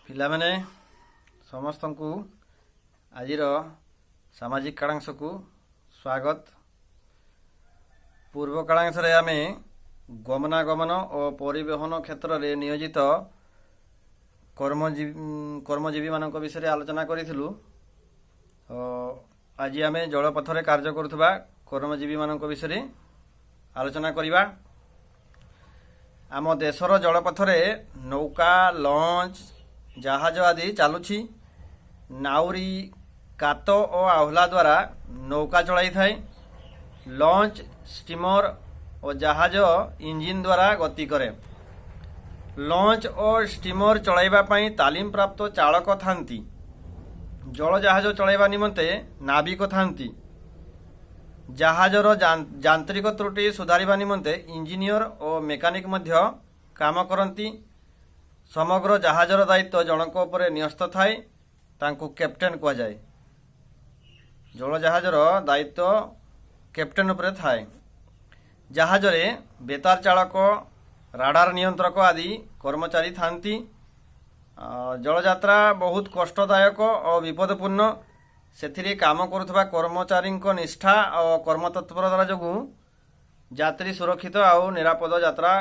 ପିଲାମାନେ, ସମସ୍ତଙ୍କୁ ଆଜିର ସାମାଜିକ କାଳାଂଶକୁ ସ୍ୱାଗତ। ପୂର୍ବ କାଳାଂଶରେ ଆମେ ଗମନାଗମନ ଓ ପରିବହନ କ୍ଷେତ୍ରରେ ନିୟୋଜିତ କର୍ମଜୀବୀମାନଙ୍କ ବିଷୟରେ ଆଲୋଚନା କରିଥିଲୁ। ଆଜି ଆମେ ଜଳପଥରେ କାର୍ଯ୍ୟ କରୁଥିବା କର୍ମଜୀବୀମାନଙ୍କ ବିଷୟରେ ଆଲୋଚନା କରିବା। ଆମ ଦେଶର ଜଳପଥରେ ନୌକା, ଲଞ୍ଚ, ଜାହାଜ ଆଦି ଚାଲୁଛି। ନାଉରୀ କାତ ଓ ଆହୁଲା ଦ୍ୱାରା ନୌକା ଚଳାଇଥାଏ। ଲଞ୍ଚ, ଷ୍ଟିମର ଓ ଜାହାଜ ଇଞ୍ଜିନ୍ ଦ୍ୱାରା ଗତି କରେ। ଲଞ୍ଚ ଓ ଷ୍ଟିମର ଚଳାଇବା ପାଇଁ ତାଲିମପ୍ରାପ୍ତ ଚାଳକ ଥାନ୍ତି। ଜଳଜାହାଜ ଚଳାଇବା ନିମନ୍ତେ ନାବିକ ଥାନ୍ତି। ଜାହାଜର ଯାନ୍ତ୍ରିକ ତ୍ରୁଟି ସୁଧାରିବା ନିମନ୍ତେ ଇଞ୍ଜିନିୟର ଓ ମେକାନିକ ମଧ୍ୟ କାମ କରନ୍ତି। ସମଗ୍ର ଜାହାଜର ଦାୟିତ୍ୱ ଜଣଙ୍କ ଉପରେ ନ୍ୟସ୍ତ ଥାଏ। ତାଙ୍କୁ କ୍ୟାପ୍ଟେନ୍ କୁହାଯାଏ। ଜଳଜାହାଜର ଦାୟିତ୍ୱ କ୍ୟାପ୍ଟେନ୍ ଉପରେ ଥାଏ। ଜାହାଜରେ ବେତାର ଚାଳକ, ରାଡାର ନିୟନ୍ତ୍ରକ ଆଦି କର୍ମଚାରୀ ଥାନ୍ତି। ଜଳଯାତ୍ରା ବହୁତ କଷ୍ଟଦାୟକ ଓ ବିପଦପୂର୍ଣ୍ଣ। ସେଥିରେ କାମ କରୁଥିବା କର୍ମଚାରୀଙ୍କ ନିଷ୍ଠା ଓ କର୍ମତତ୍ପରତା ଯୋଗୁଁ ଯାତ୍ରୀ ସୁରକ୍ଷିତ ଆଉ ନିରାପଦ ଯାତ୍ରା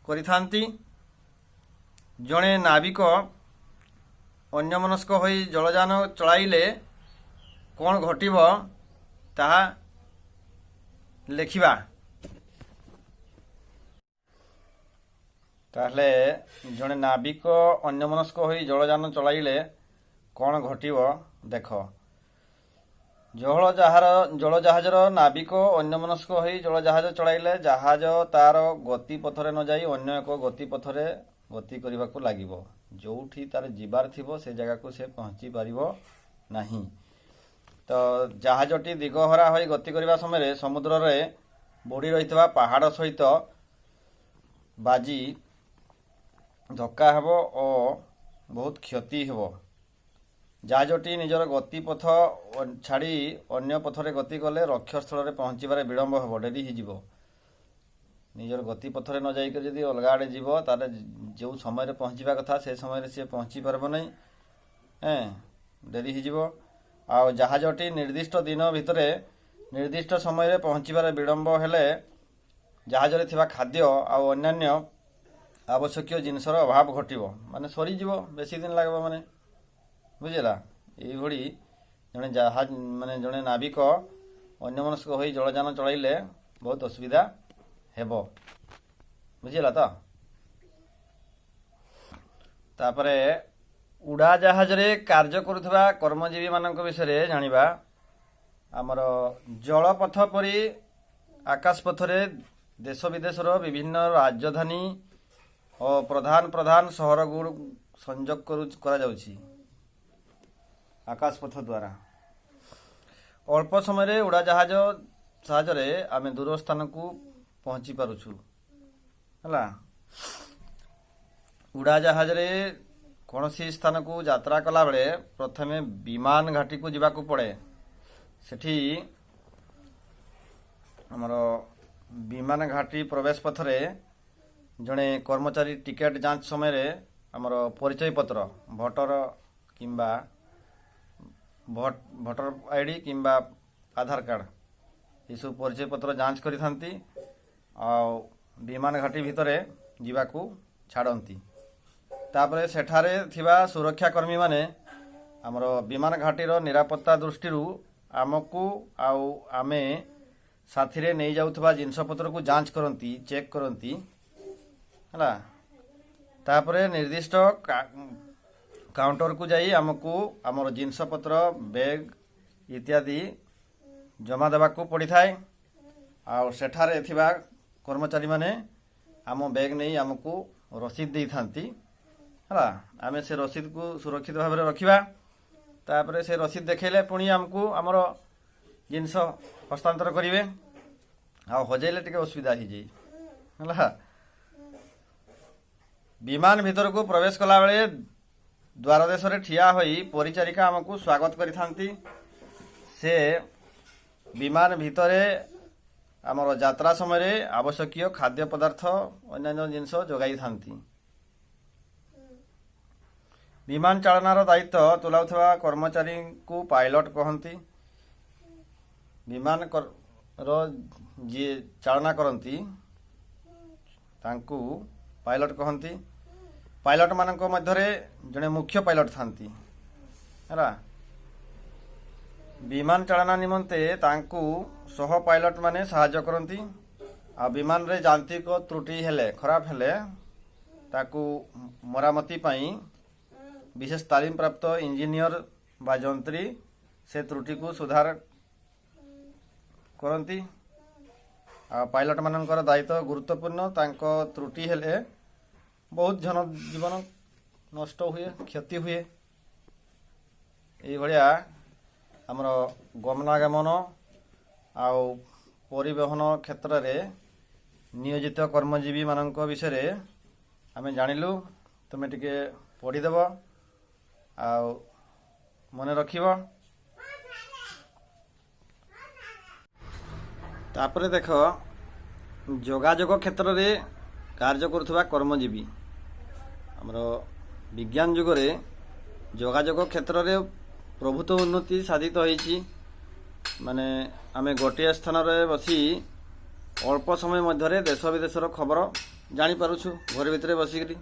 କରିଥାନ୍ତି। ଜଣେ ନାବିକ ଅନ୍ୟମନସ୍କ ହୋଇ ଜଳଯାନ ଚଳାଇଲେ କ'ଣ ଘଟିବ, ତାହା ଲେଖିବା। ତାହେଲେ ଜଣେ ନାବିକ ଅନ୍ୟମନସ୍କ ହୋଇ ଜଳଯାନ ଚଳାଇଲେ କ'ଣ ଘଟିବ ଦେଖ। ଜଳଜାହାଜର ନାବିକ ଅନ୍ୟମନସ୍କ ହୋଇ ଜଳଜାହାଜ ଚଳାଇଲେ ଜାହାଜ ତାର ଗତି ପଥରେ ନ ଯାଇ ଅନ୍ୟ ଏକ ଗତି ପଥରେ ଗତି କରିବାକୁ ଲାଗିବ। ଯୋଉଠି ତାର ଯିବାର ଥିବ, ସେ ଜାଗାକୁ ସେ ପହଞ୍ଚି ପାରିବ ନାହିଁ। ତ ଜାହାଜଟି ଦିଗହରା ହୋଇ ଗତି କରିବା ସମୟରେ ସମୁଦ୍ରରେ ବୁଡ଼ି ରହିଥିବା ପାହାଡ଼ ସହିତ ବାଜି ଧକ୍କା ହେବ ଓ ବହୁତ କ୍ଷତି ହେବ। ଜାହାଜଟି ନିଜର ଗତିପଥ ଛାଡ଼ି ଅନ୍ୟ ପଥରେ ଗତି କଲେ ଲକ୍ଷ୍ୟସ୍ଥଳରେ ପହଞ୍ଚିବାରେ ବିଳମ୍ବ ହେବ, ଡେରି ହେଇଯିବ। ନିଜର ଗତିପଥରେ ନ ଯାଇକି ଯଦି ଅଲଗା ଆଡ଼େ ଯିବ, ତାହେଲେ ଯେଉଁ ସମୟରେ ପହଞ୍ଚିବା କଥା, ସେ ସମୟରେ ସିଏ ପହଞ୍ଚି ପାରିବ ନାହିଁ, ଡେରି ହେଇଯିବ। ଆଉ ଜାହାଜଟି ନିର୍ଦ୍ଦିଷ୍ଟ ଦିନ ଭିତରେ ନିର୍ଦ୍ଦିଷ୍ଟ ସମୟରେ ପହଞ୍ଚିବାରେ ବିଳମ୍ବ ହେଲେ ଜାହାଜରେ ଥିବା ଖାଦ୍ୟ ଆଉ ଅନ୍ୟାନ୍ୟ ଆବଶ୍ୟକୀୟ ଜିନିଷର ଅଭାବ ଘଟିବ, ମାନେ ସରିଯିବ, ବେଶୀ ଦିନ ଲାଗିବ ମାନେ, ବୁଝିଲା? ଏଇଭଳି ଜଣେ ଜାହାଜ, ମାନେ ଜଣେ ନାବିକ ଅନ୍ୟମନସ୍କ ହୋଇ ଜଳଯାନ ଚଳାଇଲେ ବହୁତ ଅସୁବିଧା ହେବ। ବୁଝିଲା ତ? ତାପରେ ଉଡ଼ାଜାହାଜରେ କାର୍ଯ୍ୟ କରୁଥିବା କର୍ମଜୀବୀମାନଙ୍କ ବିଷୟରେ ଜାଣିବା। ଆମର ଜଳପଥ ପରି ଆକାଶ ପଥରେ ଦେଶ ବିଦେଶର ବିଭିନ୍ନ ରାଜଧାନୀ ଓ ପ୍ରଧାନ ପ୍ରଧାନ ସହରଗୁଡ଼ିକୁ ସଂଯୋଗ କରାଯାଉଛି ଆକାଶପଥ ଦ୍ୱାରା। ଅଳ୍ପ ସମୟରେ ଉଡ଼ାଜାହାଜ ସାହାଯ୍ୟରେ ଆମେ ଦୂର ସ୍ଥାନକୁ ପହଞ୍ଚି ପାରୁଛୁ। ହେଲା, ଉଡ଼ାଜାହାଜରେ କୌଣସି ସ୍ଥାନକୁ ଯାତ୍ରା କଲାବେଳେ ପ୍ରଥମେ ବିମାନ ଘାଟିକୁ ଯିବାକୁ ପଡ଼େ। ସେଠି ଆମର ବିମାନ ଘାଟି ପ୍ରବେଶ ପଥରେ ଜଣେ କର୍ମଚାରୀ ଟିକେଟ ଯାଞ୍ଚ ସମୟରେ ଆମର ପରିଚୟ ପତ୍ର, ଭୋଟର କିମ୍ବା ଭୋଟର ଆଇଡି କିମ୍ବା ଆଧାର କାର୍ଡ଼, ଏସବୁ ପରିଚୟ ପତ୍ର ଯାଞ୍ଚ କରିଥାନ୍ତି ଆଉ ବିମାନ ଘାଟି ଭିତରେ ଯିବାକୁ ଛାଡ଼ନ୍ତି। ତାପରେ ସେଠାରେ ଥିବା ସୁରକ୍ଷା କର୍ମୀମାନେ ଆମର ବିମାନ ଘାଟିର ନିରାପତ୍ତା ଦୃଷ୍ଟିରୁ ଆମକୁ ଆଉ ଆମେ ସାଥିରେ ନେଇଯାଉଥିବା ଜିନିଷପତ୍ରକୁ ଯାଞ୍ଚ କରନ୍ତି, ଚେକ୍ କରନ୍ତି। ହେଲା, ତାପରେ ନିର୍ଦ୍ଦିଷ୍ଟ କାଉଣ୍ଟରକୁ ଯାଇ ଆମକୁ ଆମର ଜିନିଷପତ୍ର, ବ୍ୟାଗ୍ ଇତ୍ୟାଦି ଜମା ଦେବାକୁ ପଡ଼ିଥାଏ। ଆଉ ସେଠାରେ ଥିବା କର୍ମଚାରୀମାନେ ଆମ ବ୍ୟାଗ୍ ନେଇ ଆମକୁ ରସିଦ ଦେଇଥାନ୍ତି। ହେଲା, ଆମେ ସେ ରସିଦକୁ ସୁରକ୍ଷିତ ଭାବରେ ରଖିବା। ତାପରେ ସେ ରସିଦ ଦେଖେଇଲେ ପୁଣି ଆମକୁ ଆମର ଜିନିଷ ହସ୍ତାନ୍ତର କରିବେ। ଆଉ ହଜେଇଲେ ଟିକେ ଅସୁବିଧା ହେଇଯାଏ। ହେଲା, ବିମାନ ଭିତରକୁ ପ୍ରବେଶ କଲାବେଳେ ଦ୍ୱାର ଦେଶରେ ଠିଆ ହୋଇ ପରିଚାରିକା ଆମକୁ ସ୍ୱାଗତ କରିଥାନ୍ତି। ସେ ବିମାନ ଭିତରେ ଆମର ଯାତ୍ରା ସମୟରେ ଆବଶ୍ୟକୀୟ ଖାଦ୍ୟ ପଦାର୍ଥ, ଅନ୍ୟାନ୍ୟ ଜିନିଷ ଯୋଗାଇଥାନ୍ତି। ବିମାନ ଚାଳନାର ଦାୟିତ୍ୱ ତୁଲାଉଥିବା କର୍ମଚାରୀଙ୍କୁ ପାଇଲଟ କହନ୍ତି। ବିମାନ ର ଯିଏ ଚାଳନା କରନ୍ତି, ତାଙ୍କୁ ପାଇଲଟ କହନ୍ତି। ପାଇଲଟମାନଙ୍କ ମଧ୍ୟରେ ଜଣେ ମୁଖ୍ୟ ପାଇଲଟ ଥାନ୍ତି, ହେଲା। ବିମାନ ଚାଳନା ନିମନ୍ତେ ତାଙ୍କୁ ସହ ପାଇଲଟ ମାନେ ସାହାଯ୍ୟ କରନ୍ତି। ଆଉ ବିମାନରେ ଯାନ୍ତ୍ରିକ ତ୍ରୁଟି ହେଲେ, ଖରାପ ହେଲେ, ତାକୁ ମରାମତି ପାଇଁ ବିଶେଷ ତାଲିମ ପ୍ରାପ୍ତ ଇଞ୍ଜିନିୟର ବା ଯନ୍ତ୍ରୀ ସେ ତ୍ରୁଟିକୁ ସୁଧାର କରନ୍ତି। ଆଉ ପାଇଲଟମାନଙ୍କର ଦାୟିତ୍ୱ ଗୁରୁତ୍ୱପୂର୍ଣ୍ଣ। ତାଙ୍କ ତ୍ରୁଟି ହେଲେ ବହୁତ ଜନ ଜୀବନ ନଷ୍ଟ ହୁଏ, କ୍ଷତି ହୁଏ। ଏଇଭଳିଆ ଆମର ଗମନାଗମନ ଆଉ ପରିବହନ କ୍ଷେତ୍ରରେ ନିୟୋଜିତ କର୍ମଜୀବୀମାନଙ୍କ ବିଷୟରେ ଆମେ ଜାଣିଲୁ। ତୁମେ ଟିକେ ପଢ଼ିଦେବ ଆଉ ମନେ ରଖିବ। ତାପରେ ଦେଖ, ଯୋଗାଯୋଗ କ୍ଷେତ୍ରରେ କାର୍ଯ୍ୟ କରୁଥିବା କର୍ମଜୀବୀ। ଆମର ବିଜ୍ଞାନ ଯୁଗରେ ଯୋଗାଯୋଗ କ୍ଷେତ୍ରରେ ପ୍ରଭୂତ ଉନ୍ନତି ସାଧିତ ହୋଇଛି। ମାନେ ଆମେ ଗୋଟିଏ ସ୍ଥାନରେ ବସି ଅଳ୍ପ ସମୟ ମଧ୍ୟରେ ଦେଶ ବିଦେଶର ଖବର ଜାଣିପାରୁଛୁ ଘରେ ଭିତରେ ବସିକରି।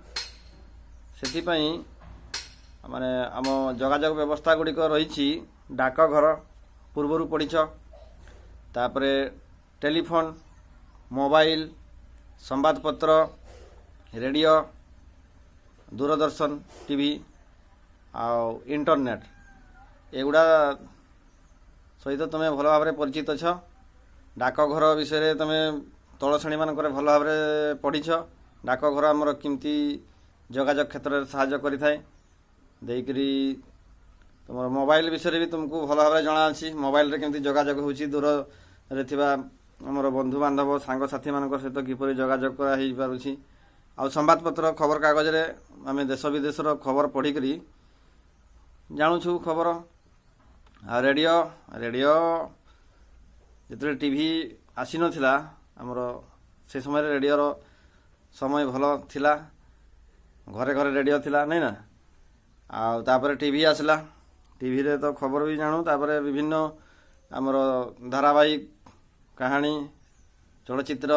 ସେଥିପାଇଁ ମାନେ ଆମ ଯୋଗାଯୋଗ ବ୍ୟବସ୍ଥା ଗୁଡ଼ିକ ରହିଛି ଡାକଘର, ପୂର୍ବରୁ ପଢ଼ିଛ, ତାପରେ ଟେଲିଫୋନ୍, ମୋବାଇଲ, ସମ୍ବାଦପତ୍ର, ରେଡ଼ିଓ, ଦୂରଦର୍ଶନ, ଟିଭି ଆଉ ଇଣ୍ଟରନେଟ୍। ଏଗୁଡ଼ା ସହିତ ତୁମେ ଭଲ ଭାବରେ ପରିଚିତ ଅଛ। ଡାକଘର ବିଷୟରେ ତୁମେ ତଳ ଶ୍ରେଣୀମାନଙ୍କରେ ଭଲ ଭାବରେ ପଢ଼ିଛ। ଡାକଘର ଆମର କେମିତି ଯୋଗାଯୋଗ କ୍ଷେତ୍ରରେ ସାହାଯ୍ୟ କରିଥାଏ ଦେଇକରି। ତୁମର ମୋବାଇଲ ବିଷୟରେ ବି ତୁମକୁ ଭଲ ଭାବରେ ଜଣାଅଛି, ମୋବାଇଲରେ କେମିତି ଯୋଗାଯୋଗ ହେଉଛି, ଦୂରରେ ଥିବା ଆମର ବନ୍ଧୁବାନ୍ଧବ, ସାଙ୍ଗସାଥିମାନଙ୍କ ସହିତ କିପରି ଯୋଗାଯୋଗ କରା ହେଇପାରୁଛି। ଆଉ ସମ୍ବାଦପତ୍ର, ଖବରକାଗଜରେ ଆମେ ଦେଶ ବିଦେଶର ଖବର ପଢ଼ିକରି ଜାଣୁଛୁ ଖବର। ଆଉ ରେଡ଼ିଓ, ଯେତେବେଳେ ଟିଭି ଆସିନଥିଲା ଆମର, ସେ ସମୟରେ ରେଡ଼ିଓର ସମୟ ଭଲ ଥିଲା। ଘରେ ଘରେ ରେଡ଼ିଓ ଥିଲା, ନାଇଁ ନା? ଆଉ ତାପରେ ଟିଭି ଆସିଲା। ଟିଭିରେ ତ ଖବର ବି ଜାଣୁ, ତାପରେ ବିଭିନ୍ନ ଆମର ଧାରାବାହିକ, କାହାଣୀ, ଚଳଚ୍ଚିତ୍ର,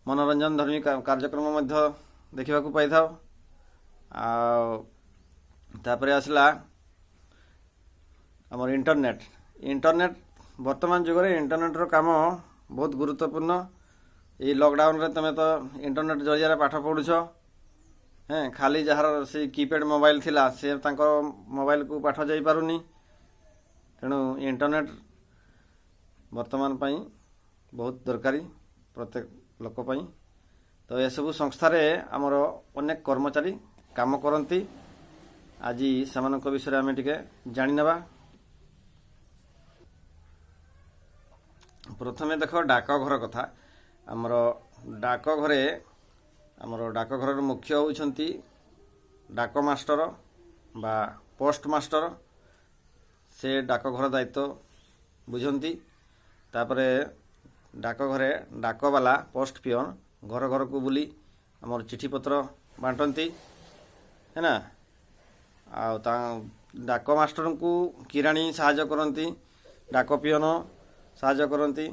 ମନୋରଞ୍ଜନ ଧର୍ମୀ କାର୍ଯ୍ୟକ୍ରମ ମଧ୍ୟ ଦେଖିବାକୁ ପାଇଥାଉ। ଆଉ ତାପରେ ଆସିଲା ଆମର ଇଣ୍ଟରନେଟ୍। ଇଣ୍ଟରନେଟ୍, ବର୍ତ୍ତମାନ ଯୁଗରେ ଇଣ୍ଟରନେଟ୍ର କାମ ବହୁତ ଗୁରୁତ୍ୱପୂର୍ଣ୍ଣ। ଏଇ ଲକଡାଉନରେ ତୁମେ ତ ଇଣ୍ଟରନେଟ୍ ଜରିଆରେ ପାଠ ପଢ଼ୁଛ। ହେଁ, ଖାଲି ଯାହାର ସେଇ କିପ୍ୟାଡ଼ ମୋବାଇଲ ଥିଲା, ସେ ତାଙ୍କ ମୋବାଇଲକୁ ପାଠ ଯାଇପାରୁନି। ତେଣୁ ଇଣ୍ଟରନେଟ୍ ବର୍ତ୍ତମାନ ପାଇଁ ବହୁତ ଦରକାରୀ ପ୍ରତ୍ୟେକ ଲୋକ ପାଇଁ। ତ ଏସବୁ ସଂସ୍ଥାରେ ଆମର ଅନେକ କର୍ମଚାରୀ କାମ କରନ୍ତି। ଆଜି ସେମାନଙ୍କ ବିଷୟରେ ଆମେ ଟିକେ ଜାଣିନେବା। ପ୍ରଥମେ ଦେଖ ଡାକଘର କଥା। ଆମର ଡାକଘରେ, ଆମର ଡାକଘରର ମୁଖ୍ୟ ହେଉଛନ୍ତି ଡାକ ମାଷ୍ଟର ବା ପୋଷ୍ଟ ମାଷ୍ଟର। ସେ ଡାକଘର ଦାୟିତ୍ୱ ବୁଝନ୍ତି। ତାପରେ ଡାକଘରେ ଡାକବାଲା, ପୋଷ୍ଟ ପିଅନ, ଘର ଘରକୁ ବୁଲି ଆମର ଚିଠିପତ୍ର ବାଣ୍ଟନ୍ତି, ହେଲା। ଆଉ ତା ଡାକ ମାଷ୍ଟରଙ୍କୁ କିରାଣୀ ସାହାଯ୍ୟ କରନ୍ତି, ଡାକ ପିଅନ ସାହାଯ୍ୟ କରନ୍ତି।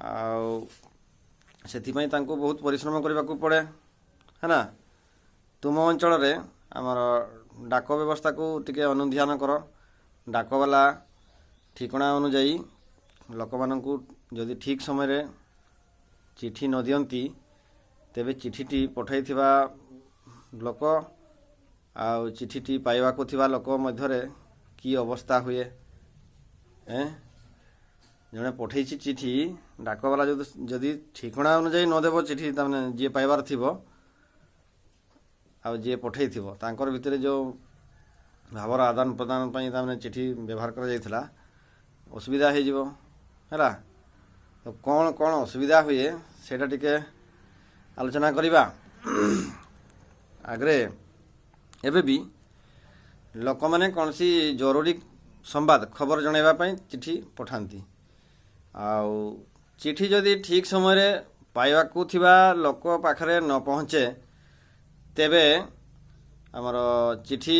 ଆଉ ସେଥିପାଇଁ ତାଙ୍କୁ ବହୁତ ପରିଶ୍ରମ କରିବାକୁ ପଡ଼େ, ହେଲା। ତୁମ ଅଞ୍ଚଳରେ ଆମର ଡାକ ବ୍ୟବସ୍ଥାକୁ ଟିକେ ଅନୁଧ୍ୟାନ କର। ଡାକବାଲା ଠିକଣା ଅନୁଯାୟୀ ଲୋକମାନଙ୍କୁ ଯଦି ଠିକ୍ ସମୟରେ ଚିଠି ନ ଦିଅନ୍ତି, ତେବେ ଚିଠିଟି ପଠାଇଥିବା ଲୋକ ଆଉ ଚିଠିଟି ପାଇବାକୁ ଥିବା ଲୋକ ମଧ୍ୟରେ କି ଅବସ୍ଥା ହୁଏ? ଏଁ, ଜଣେ ପଠେଇଛି ଚିଠି, ଡାକବାଲା ଯଦି ଠିକଣା ଅନୁଯାୟୀ ନ ଦେବ ଚିଠି, ତାମାନେ ଯିଏ ପାଇବାର ଥିବ ଆଉ ଯିଏ ପଠେଇଥିବ, ତାଙ୍କର ଭିତରେ ଯେଉଁ ଭାବର ଆଦାନ ପ୍ରଦାନ ପାଇଁ ତାମାନେ ଚିଠି ବ୍ୟବହାର କରାଯାଇଥିଲା, ଅସୁବିଧା ହେଇଯିବ, ହେଲା। ତ କ'ଣ କ'ଣ ଅସୁବିଧା ହୁଏ, ସେଇଟା ଟିକେ ଆଲୋଚନା କରିବା। ଆଗରେ ଏବେ ବି ଲୋକମାନେ କୌଣସି ଜରୁରୀ ସମ୍ବାଦ, ଖବର ଜଣାଇବା ପାଇଁ ଚିଠି ପଠାନ୍ତି। ଆଉ ଚିଠି ଯଦି ଠିକ୍ ସମୟରେ ପାଇବାକୁ ଥିବା ଲୋକ ପାଖରେ ନ ପହଞ୍ଚେ, ତେବେ ଆମର ଚିଠି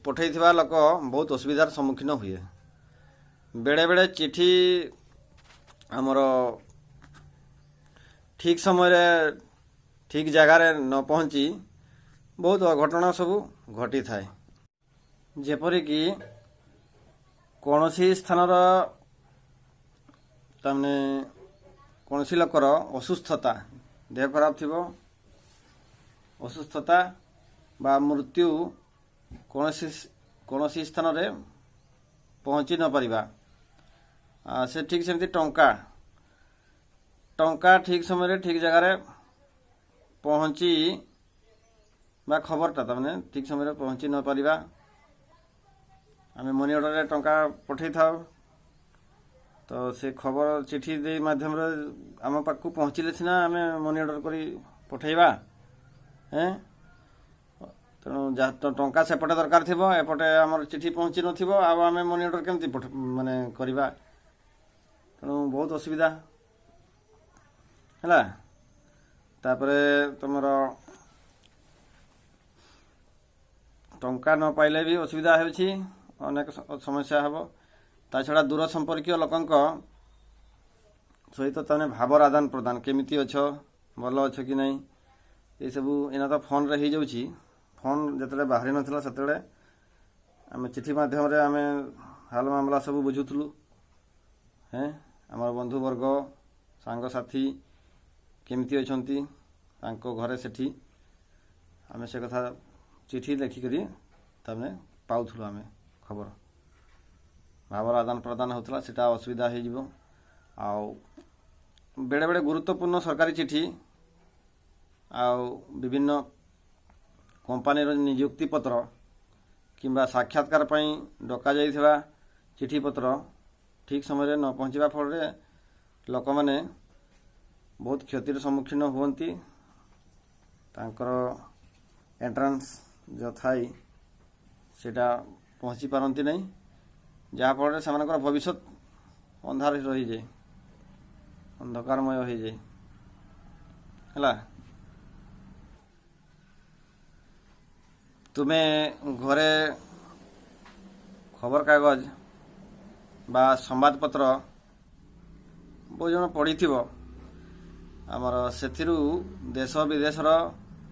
ପଠାଇଥିବା ଲୋକ ବହୁତ ଅସୁବିଧାର ସମ୍ମୁଖୀନ ହୁଏ। ବେଳେବେଳେ ଚିଠି ଆମର ଠିକ୍ ସମୟରେ ଠିକ୍ ଜାଗାରେ ନ ପହଞ୍ଚି ବହୁତ ଅଘଟଣ ସବୁ ଘଟିଥାଏ। ଯେପରିକି କୌଣସି ସ୍ଥାନର ତାମାନେ କୌଣସି ଲୋକର ଅସୁସ୍ଥତା, ଦେହ ଖରାପ ଥିବ, ଅସୁସ୍ଥତା ବା ମୃତ୍ୟୁ କୌଣସି ସ୍ଥାନରେ ପହଞ୍ଚି ନପାରିବା। ସେ ଠିକ୍ ସେମିତି ଟଙ୍କା ଠିକ୍ ସମୟରେ ଠିକ୍ ଜାଗାରେ ପହଞ୍ଚି ବା ଖବରଟା ତାମାନେ ଠିକ୍ ସମୟରେ ପହଞ୍ଚି ନପାରିବା। ଆମେ ମନି ଅର୍ଡ଼ରରେ ଟଙ୍କା ପଠାଇଥାଉ, ତ ସେ ଖବର ଚିଠି ଦେଇ ମାଧ୍ୟମରେ ଆମ ପାଖକୁ ପହଞ୍ଚିଲେ ସିନା ଆମେ ମନି ଅର୍ଡ଼ର କରି ପଠାଇବା। ତେଣୁ ଯାହା ଟଙ୍କା ସେପଟେ ଦରକାର ଥିବ, ଏପଟେ ଆମର ଚିଠି ପହଞ୍ଚି ନଥିବ, ଆଉ ଆମେ ମନି ଅର୍ଡ଼ର କେମିତି ମାନେ କରିବା? ତେଣୁ ବହୁତ ଅସୁବିଧା ହେଲା। ତାପରେ ତୁମର ଟଙ୍କା ନ ପାଇଲେ ବି ଅସୁବିଧା ହେଉଛି, ଅନେକ ସମସ୍ୟା ହେବ। ତା ଛଡ଼ା ଦୂର ସମ୍ପର୍କୀୟ ଲୋକଙ୍କ ସହିତ ତମେ ଭାବର ଆଦାନ ପ୍ରଦାନ, କେମିତି ଅଛ, ଭଲ ଅଛ କି ନାହିଁ, ଏସବୁ ଏଇନା ତ ଫୋନ୍ରେ ହେଇଯାଉଛି। ଫୋନ୍ ଯେତେବେଳେ ବାହାରି ନଥିଲା, ସେତେବେଳେ ଆମେ ଚିଠି ମାଧ୍ୟମରେ ଆମେ ହାଲ ମାମଲା ସବୁ ବୁଝୁଥିଲୁ। ଆମର ବନ୍ଧୁବର୍ଗ, ସାଙ୍ଗସାଥି କେମିତି ଅଛନ୍ତି ତାଙ୍କ ଘରେ ସେଠି, ଆମେ ସେ କଥା ଚିଠି ଲେଖିକରି ତାମାନେ ପାଉଥିଲୁ। ଆମେ ଖବର ଭାବର ଆଦାନ ପ୍ରଦାନ ହେଉଥିଲା, ସେଟା ଅସୁବିଧା ହେଇଯିବ। ଆଉ ବେଳେବେଳେ ଗୁରୁତ୍ୱପୂର୍ଣ୍ଣ ସରକାରୀ ଚିଠି ଆଉ ବିଭିନ୍ନ କମ୍ପାନୀର ନିଯୁକ୍ତି ପତ୍ର କିମ୍ବା ସାକ୍ଷାତକାର ପାଇଁ ଡକାଯାଇଥିବା ଚିଠିପତ୍ର ଠିକ୍ ସମୟରେ ନ ପହଞ୍ଚିବା ଫଳରେ ଲୋକମାନେ ବହୁତ କ୍ଷତିର ସମ୍ମୁଖୀନ ହୁଅନ୍ତି। ତାଙ୍କର ଏଣ୍ଟ୍ରାନ୍ସ ଯେଉଁ ଥାଇ ସେଇଟା ପହଞ୍ଚି ପାରନ୍ତି ନାହିଁ, ଯାହାଫଳରେ ସେମାନଙ୍କର ଭବିଷ୍ୟତ ଅନ୍ଧାର ରହିଯାଏ, ଅନ୍ଧକାରମୟ ହେଇଯାଏ। ହେଲା, ତୁମେ ଘରେ ଖବରକାଗଜ ବା ସମ୍ବାଦପତ୍ର ବହୁ ଜଣ ପଢ଼ିଥିବ। ଆମର ସେଥିରୁ ଦେଶ ବିଦେଶର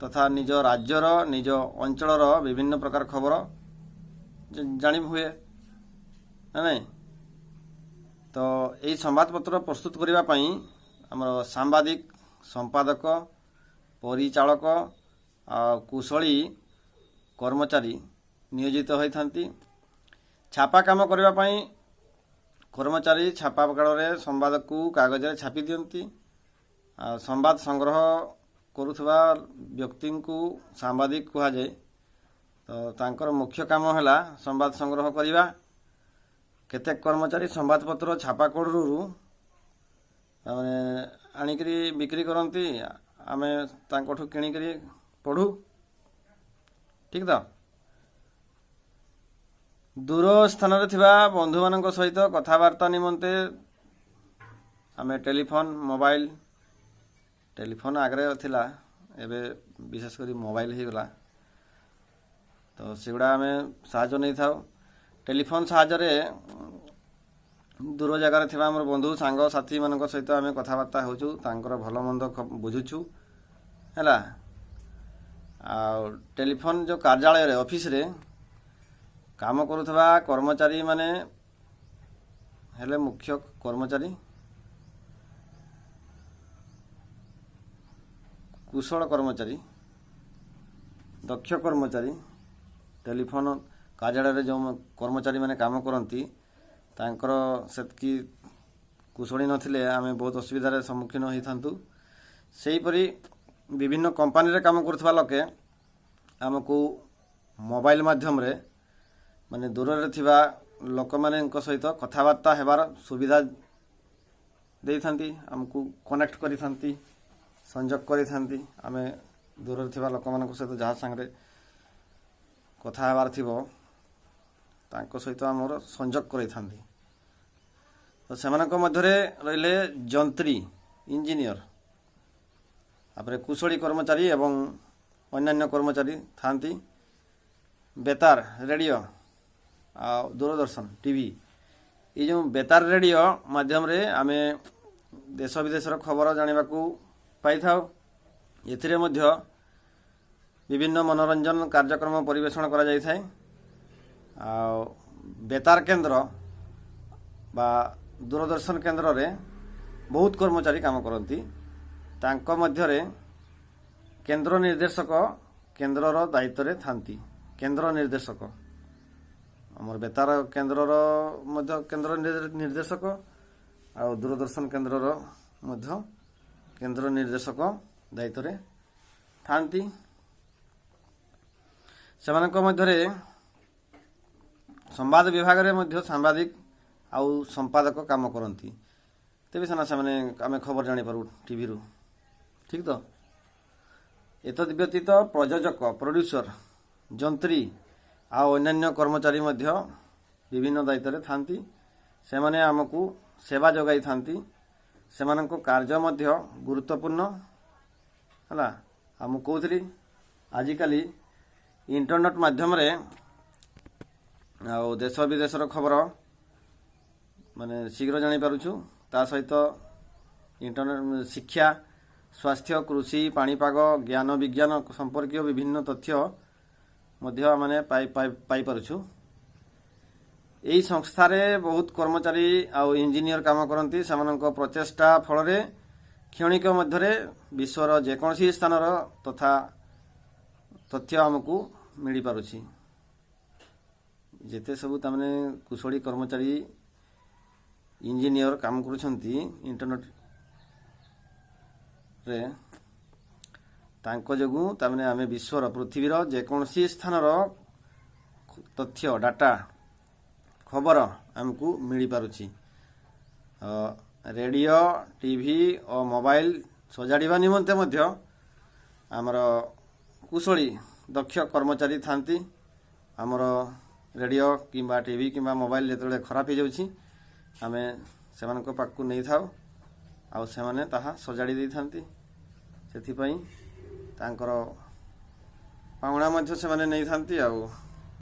ତଥା ନିଜ ରାଜ୍ୟର, ନିଜ ଅଞ୍ଚଳର ବିଭିନ୍ନ ପ୍ରକାର ଖବର ଜାଣି ହୁଏ ନା ନାଇଁ? ତ ଏଇ ସମ୍ବାଦପତ୍ର ପ୍ରସ୍ତୁତ କରିବା ପାଇଁ ଆମର ସାମ୍ବାଦିକ, ସମ୍ପାଦକ, ପରିଚାଳକ ଆଉ କୁଶଳୀ କର୍ମଚାରୀ ନିୟୋଜିତ ହୋଇଥାନ୍ତି। ଛାପା କାମ କରିବା ପାଇଁ କର୍ମଚାରୀ ଛାପା କାଳରେ ସମ୍ବାଦକୁ କାଗଜରେ ଛାପି ଦିଅନ୍ତି। ଆଉ ସମ୍ବାଦ ସଂଗ୍ରହ କରୁଥିବା ବ୍ୟକ୍ତିଙ୍କୁ ସାମ୍ବାଦିକ କୁହାଯାଏ। ତ ତାଙ୍କର ମୁଖ୍ୟ କାମ ହେଲା ସମ୍ବାଦ ସଂଗ୍ରହ କରିବା। କେତେକ କର୍ମଚାରୀ ସମ୍ବାଦପତ୍ର ଛାପା କଡ଼ରୁ ମାନେ ଆଣିକରି ବିକ୍ରି କରନ୍ତି, ଆମେ ତାଙ୍କଠୁ କିଣିକରି ପଢ଼ୁ। ଠିକ୍ ତ? ଦୂର ସ୍ଥାନରେ ଥିବା ବନ୍ଧୁମାନଙ୍କ ସହିତ କଥାବାର୍ତ୍ତା ନିମନ୍ତେ ଆମେ ଟେଲିଫୋନ୍, ମୋବାଇଲ, ଟେଲିଫୋନ୍ ଆଗରେ ଥିଲା, ଏବେ ବିଶେଷ କରି ମୋବାଇଲ ହେଇଗଲା, ତ ସେଗୁଡ଼ା ଆମେ ସାହାଯ୍ୟ ନେଇଥାଉ। ଟେଲିଫୋନ୍ ସାହାଯ୍ୟରେ ଦୂର ଜାଗାରେ ଥିବା ଆମର ବନ୍ଧୁ ସାଙ୍ଗସାଥିମାନଙ୍କ ସହିତ ଆମେ କଥାବାର୍ତ୍ତା ହେଉଛୁ, ତାଙ୍କର ଭଲ ମନ୍ଦ ବୁଝୁଛୁ। ହେଲା, ଆଉ ଟେଲିଫୋନ୍ ଯେଉଁ କାର୍ଯ୍ୟାଳୟରେ, ଅଫିସରେ କାମ କରୁଥିବା କର୍ମଚାରୀମାନେ ହେଲେ ମୁଖ୍ୟ କର୍ମଚାରୀ, କୁଶଳ କର୍ମଚାରୀ, ଦକ୍ଷ କର୍ମଚାରୀ। ଟେଲିଫୋନ୍ କାର୍ଯ୍ୟାଳୟରେ ଯେଉଁ କର୍ମଚାରୀମାନେ କାମ କରନ୍ତି, ତାଙ୍କର ସେତିକି କୁଶଳୀ ନଥିଲେ ଆମେ ବହୁତ ଅସୁବିଧାରେ ସମ୍ମୁଖୀନ ହୋଇଥାନ୍ତୁ। ସେହିପରି ବିଭିନ୍ନ କମ୍ପାନୀରେ କାମ କରୁଥିବା ଲୋକେ ଆମକୁ ମୋବାଇଲ ମାଧ୍ୟମରେ ମାନେ ଦୂରରେ ଥିବା ଲୋକମାନଙ୍କ ସହିତ କଥାବାର୍ତ୍ତା ହେବାର ସୁବିଧା ଦେଇଥାନ୍ତି, ଆମକୁ କନେକ୍ଟ କରିଥାନ୍ତି, ସଂଯୋଗ କରିଥାନ୍ତି। ଆମେ ଦୂରରେ ଥିବା ଲୋକମାନଙ୍କ ସହିତ ଯାହା ସାଙ୍ଗରେ କଥା ହେବାର ଥିବ, ତାଙ୍କ ସହିତ ଆମର ସଂଯୋଗ କରିଥାନ୍ତି। ତ ସେମାନଙ୍କ ମଧ୍ୟରେ ରହିଲେ ଯନ୍ତ୍ରୀ, ଇଞ୍ଜିନିୟର, ତାପରେ କୁଶଳୀ କର୍ମଚାରୀ ଏବଂ ଅନ୍ୟାନ୍ୟ କର୍ମଚାରୀ ଥାନ୍ତି। ବେତାର, ରେଡ଼ିଓ ଆଉ ଦୂରଦର୍ଶନ, ଟିଭି। ଏଇ ଯେଉଁ ବେତାର, ରେଡ଼ିଓ ମାଧ୍ୟମରେ ଆମେ ଦେଶ ବିଦେଶର ଖବର ଜାଣିବାକୁ ପାଇଥାଉ। ଏଥିରେ ମଧ୍ୟ ବିଭିନ୍ନ ମନୋରଞ୍ଜନ କାର୍ଯ୍ୟକ୍ରମ ପରିବେଷଣ କରାଯାଇଥାଏ। ଆଉ ବେତାର କେନ୍ଦ୍ର ବା ଦୂରଦର୍ଶନ କେନ୍ଦ୍ରରେ ବହୁତ କର୍ମଚାରୀ କାମ କରନ୍ତି। ତାଙ୍କ ମଧ୍ୟରେ କେନ୍ଦ୍ର ନିର୍ଦ୍ଦେଶକ କେନ୍ଦ୍ରର ଦାୟିତ୍ୱରେ ଥାନ୍ତି। କେନ୍ଦ୍ର ନିର୍ଦ୍ଦେଶକ, ଆମର ବେତାର କେନ୍ଦ୍ରର ମଧ୍ୟ କେନ୍ଦ୍ର ନିର୍ଦ୍ଦେଶକ ଆଉ ଦୂରଦର୍ଶନ କେନ୍ଦ୍ରର ମଧ୍ୟ କେନ୍ଦ୍ର ନିର୍ଦ୍ଦେଶକ ଦାୟିତ୍ୱରେ ଥାନ୍ତି। ସେମାନଙ୍କ ମଧ୍ୟରେ ସମ୍ବାଦ ବିଭାଗରେ ମଧ୍ୟ ସାମ୍ବାଦିକ ଆଉ ସମ୍ପାଦକ କାମ କରନ୍ତି। ତେବେ ସିନା ସେମାନେ ଆମେ ଖବର ଜାଣିପାରୁ ଟିଭିରୁ, ଠିକ୍ ତ? ଏତଦ୍ ବ୍ୟତୀତ ପ୍ରଯୋଜକ, ପ୍ରଡ୍ୟୁସର, ଯନ୍ତ୍ରୀ ଆଉ ଅନ୍ୟାନ୍ୟ କର୍ମଚାରୀ ମଧ୍ୟ ବିଭିନ୍ନ ଦାୟିତ୍ୱରେ ଥାନ୍ତି। ସେମାନେ ଆମକୁ ସେବା ଯୋଗାଇଥାନ୍ତି। ସେମାନଙ୍କ କାର୍ଯ୍ୟ ମଧ୍ୟ ଗୁରୁତ୍ୱପୂର୍ଣ୍ଣ ହେଲା। ଆଉ ମୁଁ କହୁଥିଲି, ଆଜିକାଲି ଇଣ୍ଟରନେଟ୍ ମାଧ୍ୟମରେ ଆଉ ଦେଶ ବିଦେଶର ଖବର ମାନେ ଶୀଘ୍ର ଜାଣିପାରୁଛୁ। ତା ସହିତ ଇଣ୍ଟରନେଟ୍ ଶିକ୍ଷା, ସ୍ୱାସ୍ଥ୍ୟ, କୃଷି, ପାଣିପାଗ, ଜ୍ଞାନ ବିଜ୍ଞାନ ସମ୍ପର୍କୀୟ ବିଭିନ୍ନ ତଥ୍ୟ ମଧ୍ୟ ଆମେ ପାଇପାରୁଛୁ। ଏହି ସଂସ୍ଥାରେ ବହୁତ କର୍ମଚାରୀ ଆଉ ଇଞ୍ଜିନିୟର କାମ କରନ୍ତି। ସେମାନଙ୍କ ପ୍ରଚେଷ୍ଟା ଫଳରେ କ୍ଷଣିକ ମଧ୍ୟରେ ବିଶ୍ୱର ଯେକୌଣସି ସ୍ଥାନର ତଥା ତଥ୍ୟ ଆମକୁ ମିଳିପାରୁଛି। ଯେତେ ସବୁ ତାମାନେ କୁଶଳୀ କର୍ମଚାରୀ, ଇଞ୍ଜିନିୟର କାମ କରୁଛନ୍ତି ଇଣ୍ଟରନେଟ୍ରେ, ତାଙ୍କ ଯୋଗୁଁ ତାମାନେ ଆମେ ବିଶ୍ୱର, ପୃଥିବୀର ଯେକୌଣସି ସ୍ଥାନର ତଥ୍ୟ, ଡାଟା, ଖବର ଆମକୁ ମିଳିପାରୁଛି। ରେଡ଼ିଓ, ଟିଭି ଓ ମୋବାଇଲ ସଜାଡ଼ିବା ନିମନ୍ତେ ମଧ୍ୟ ଆମର କୁଶଳୀ ଦକ୍ଷ କର୍ମଚାରୀ ଥାନ୍ତି। ଆମର ରେଡ଼ିଓ କିମ୍ବା ଟିଭି କିମ୍ବା ମୋବାଇଲ ଯେତେବେଳେ ଖରାପ ହେଇଯାଉଛି, ଆମେ ସେମାନଙ୍କ ପାଖକୁ ନେଇଥାଉ ଆଉ ସେମାନେ ତାହା ସଜାଡ଼ି ଦେଇଥାନ୍ତି। ସେଥିପାଇଁ ତାଙ୍କର ପାଉଣା ମଧ୍ୟ ସେମାନେ ନେଇଥାନ୍ତି ଆଉ